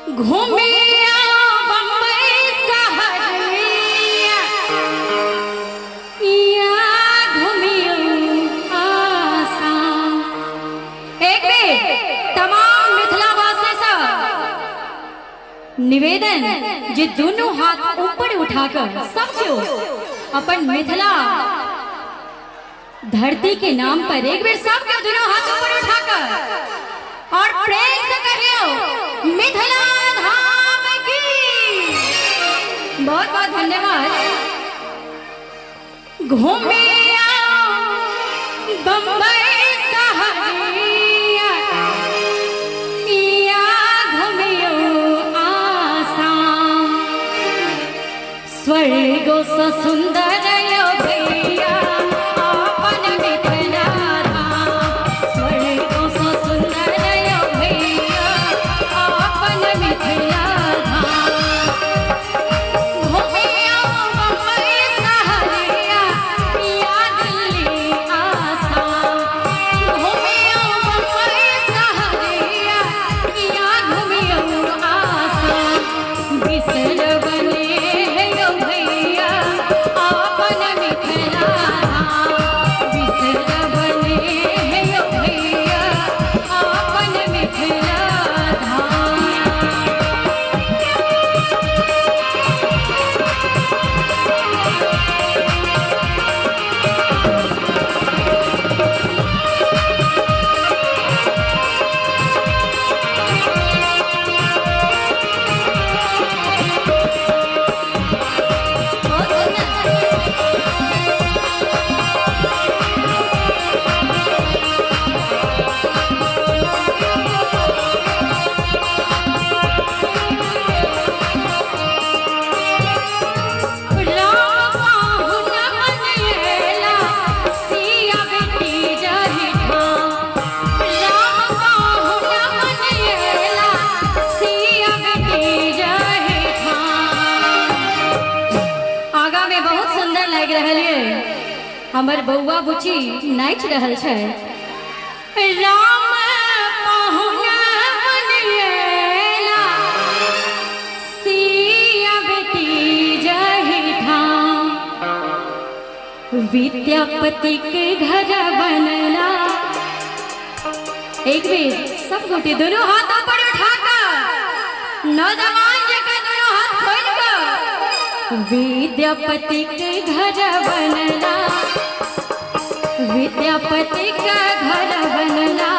घूमिया बम्बई शहरिया, या घूमियो आसाम। एक बेर तमाम मिथिलावासी से निवेदन जे दोनों हाथ ऊपर उठाकर सब क्यों अपन मिथिला धरती के नाम पर एक बेर सब क्यों दोनों हाथ ऊपर उठाकर और प्रेम से कहियो मिथिला धाम की। बहुत बहुत धन्यवाद। घूमिया बम्बई शहरिया, या घूमियो आसाम। स्वर्गो स सुंदर यो भैया अपन मिथिला धाम। स्वर्गो स सुंदर यो भैया अपन मिथिला धाम। घूमियो बम्बई शहरिया, या दिल्ली आसाम। घूमियो बम्बई शहरिया, या घूमियो आसाम। बिसर बने है यो भैया अपन मिथिला धाम। बिसर बने है यो भैया अपन मिथिला धाम। बहुत सुंदर। राम पाहुन मनएला, सिया बेटी जाहि ठाम। राम पाहुन मनएला, सिया बेटी जाहि ठाम। आगा में बहुत सुंदर लागि रहल ये, हमर बौआ बुची नाचि रहल छै। राम पाहुन मनएला, सिया बेटी जाहि ठाम। विद्यापति के घर बनला। एक बेर सब गोटे दोनों हाथ ऊपर उठाकर नौजवान जगह दोनों हाथ खोल कर विद्यापति के घर बनला, विद्यापति के घर बनला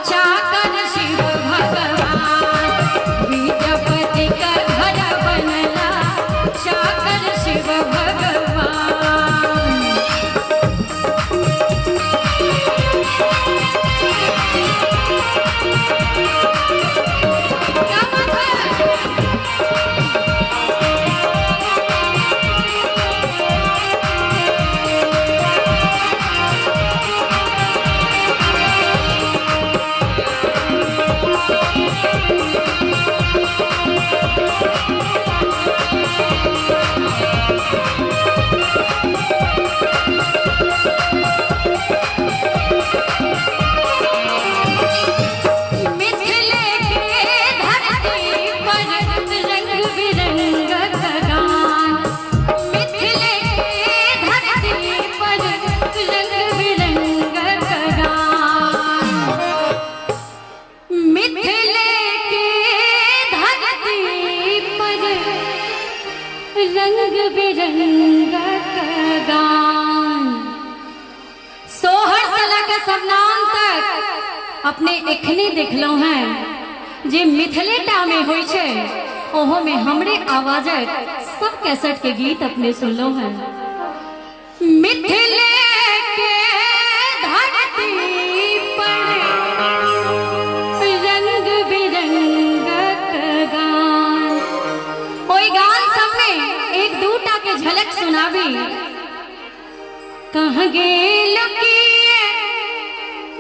चाकर शिव भगवान। विद्यापति के घर बनला चाकर शिव भगवान। क्या बात है? मिथिले के धरती पर रंग बिरंगक गान। मिथिले के धरती पर रंग बिरंगक गान। मिथिले के धरती पर रंग बिरंगक गान। सोहर से लऽ सबनाम तक अपने एखने देखलहुँ हैं जे मिथिलेटा में होइ छै, ओहो में हमरे आवाजक सब कैसेट के गीत अपने सुनलहुँ हैं। मिथिले के धरती पर रंग बिरंगक गान। ओहि गान सब में एक दूटा के झलक सुनाबी। कहाँ गेल किए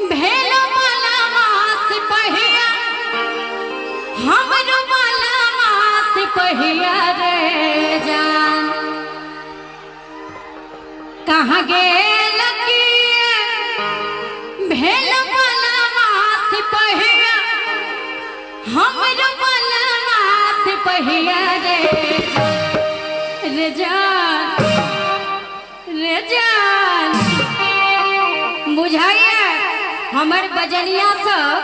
भेलो बाला सिपहिया, हमरो बाला सिपहिया रे जान। कहाँ गेल किए भेलो बाला सिपहिया, हमरो बाला कहिया रे रे जान रे जान। बुझाइए हमर बजनिया सब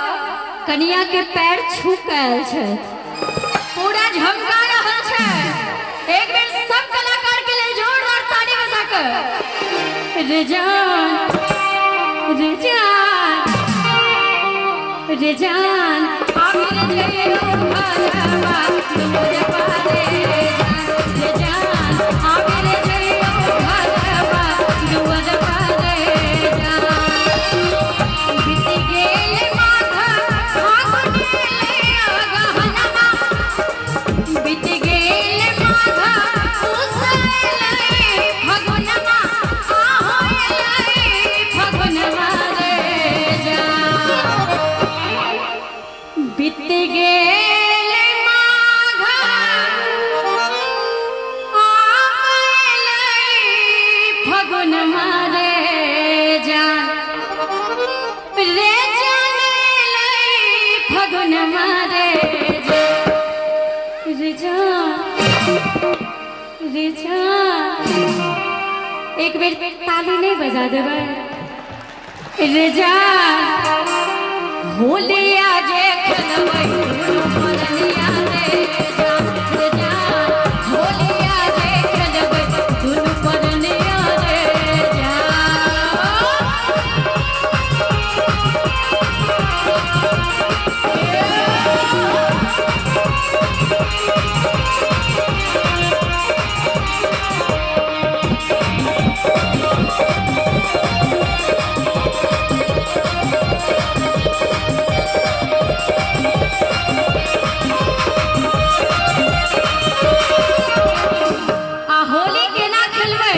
कनिया के पैर छू के आयल छै, पूरा झमका रहल छै। एक बेर सब कलाकार के लिए जोरदार ताली बजा कर रे जान रे जान रे जान आबिर जइयो घरवा दूर पारे जान रे जान आबिर जइयो घरवा दूर पारे जान। बीत गेल माघ फागुन अगहनमा, बीत गेल माघ उसलै फगुनमा, आहोलै फगुनमा रे जान। बीत गेल माघ आएलै फगुनमा रे जान रे जान एलै फगुनमा रे जान रे जान रे जान। एक बेर ताली नहीं बजा देबै रे जान। होलिया जे खेलबै दुनू परनिया रे जान रे जान। होलिया जे खेलबै दुनू परनिया रे जान। आ होली केना खेलबै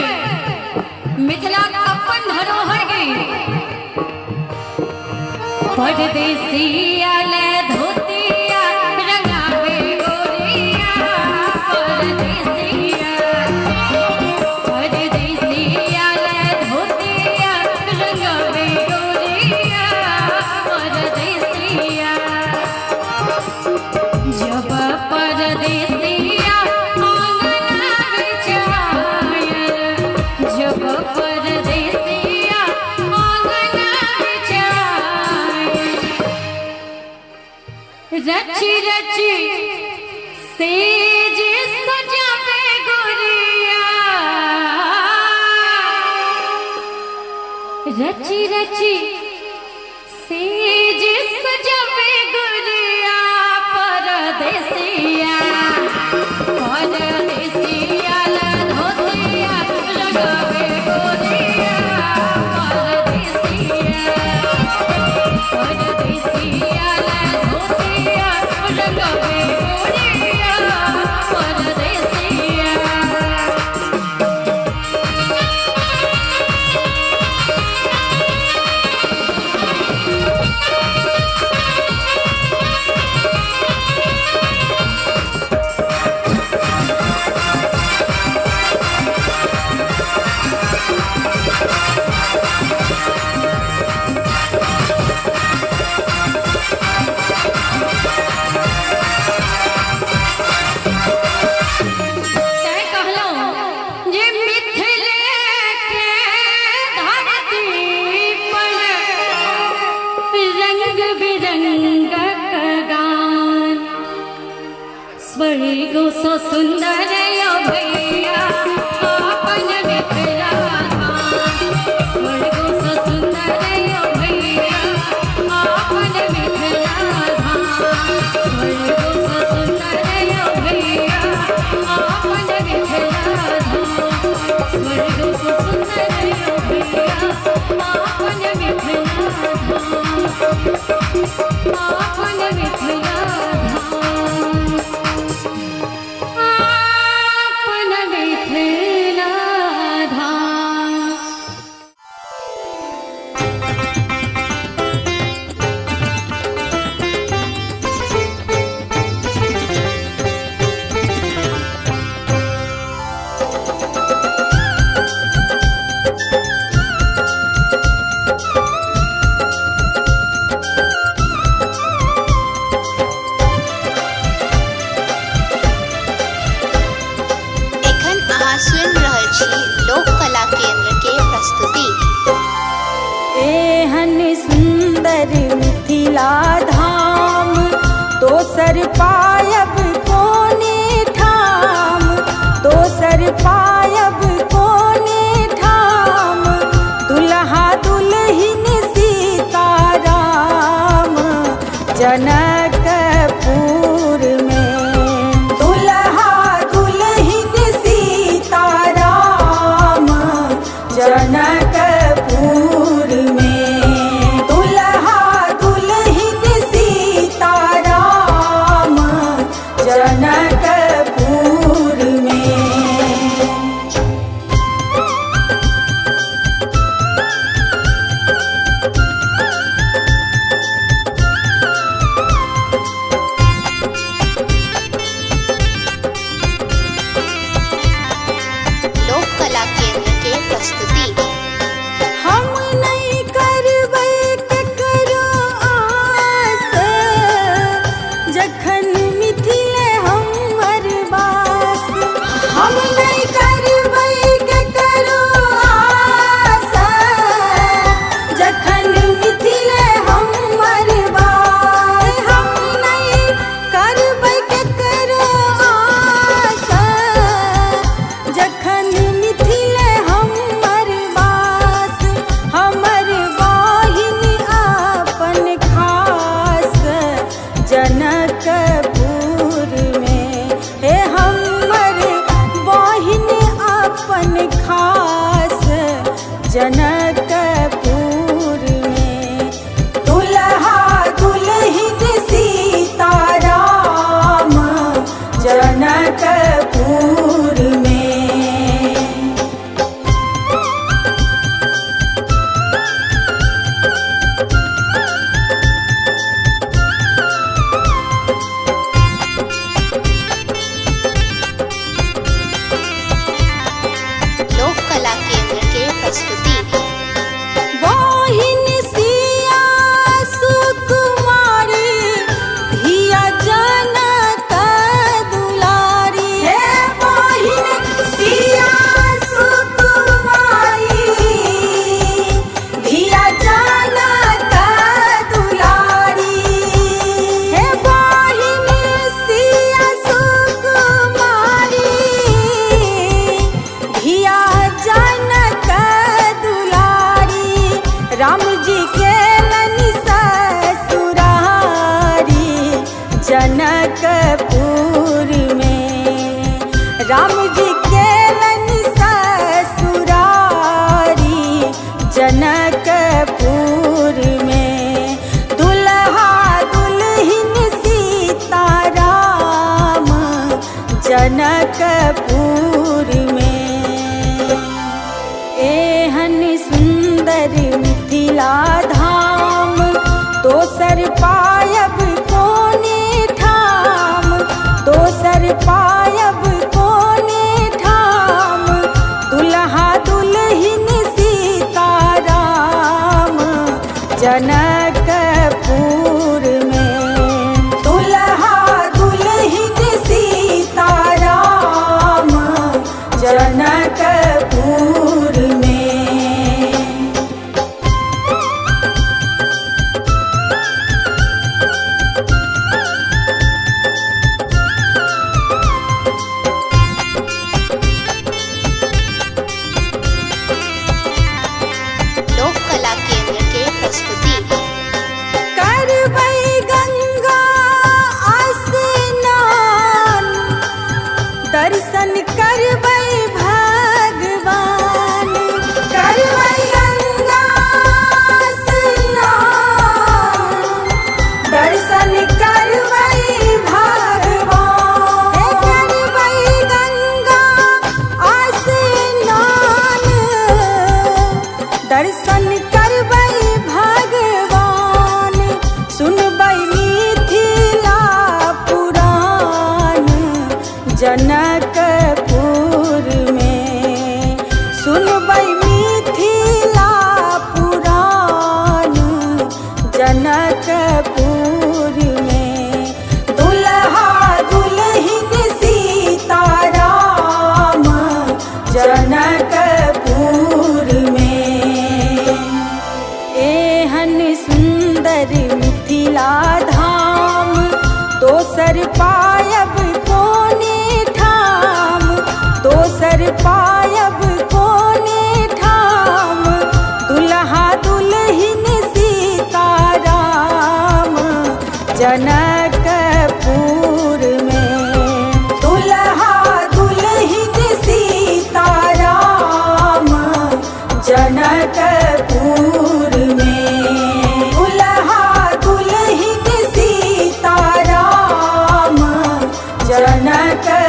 मिथिला के अपन धरोहर गई। परदेसिया ले धोतिया रंगावे गोरिया, परदेसिया परदेसिया ले धोतिया रंगावे गोरिया, परदेसिया। जब परदेसिया आंगन बिच आयल, जब परदेसिया आंगन बिच आयल, रची रची सेज सजावे गोरिया, रची रची सेज सजावे गोरिया, परदेसिया परदेसिया ला धोतिया लगावे गोरिया, परदेसिया परदेसिया ला धोतिया लगावे गोरिया, परदेसिया। तैं कहलहुँ जे मिथिले के धरती पर रंग बिरंगक गान, स्वर्ग सो सुंदर यो भैया अपन मिथिला धाम। स्वर्ग सो सुंदर यो भैया अपन मिथिला धाम। स्वर्ग सो सुंदर यो भैया अपन मिथिला धाम। स्वर्ग सो सुंदर यो भैया अपन मिथिला धाम, अपन मिथिला धाम, अपन मिथिला धाम। अहाँ सुनि रहल छी लोक कला केंद्र के प्रस्तुति। एहन सुन्दर मिथिला धाम, दोसर पायब कोने ठाम, दोसर पायब कोने ठाम। दुल्हा दुल्हिन सीताराम जनकपुर में, दुल्हा दुल्हिन सीताराम जनकपुर में, दुल्हा दुल्हिन सीताराम जनकपुर में। लोक कला केंद्र के प्रस्तुति। हम नहीं करबै ककरो आस, जखन मिथिले हमर वास। हम नहीं करबै ककरो आस, जखन मिथिले हमर वास। हम नहीं करबै ककरो आस, जखन मिथिले हमर वास। हमर वाहिनी अपन खास जनकपुर में, हे हमर वाहिनी अपन खास जनकपुर में। दुल्हा दुल्हिन सीताराम जनकपुर में। लोक कला केंद्र के प्रस्तुति। बहिन सिया सुकुमारी, धिया जनक दुलारी। हे बहिन सिया सुकुमारी, धिया जनक दुलारी। हे बहिन सिया सुकुमारी, धिया जनक दुलारी। राम जी के लनि ससुरारी जनकपुर में, राम जी के लनि ससुरारी जनकपुर में। दुल्हा दुल्हिन सीताराम जनकपुर में। एहन सुन्दर मिथिला धाम, दोसर पायब कोने ठाम, दोसर पायब कोने ठाम। दुल्हा दुल्हिन सीताराम जनकपुर में, दुल्हा दुल्हिन सीताराम जनकपुर में। लोक कला केंद्र के प्रस्तुति। करबै गंगा स्नान, दर्शन करबै भगवान। करबै गंगा स्नान, दर्शन करबै भगवान। करबै गंगा स्नान, दर्शन करबै भगवान। सुनबै मिथिला पुराण जनकपुर में, सुनबै मिथिला पुराण जनकपुर में। दुल्हा दुल्हिन सीताराम। जनक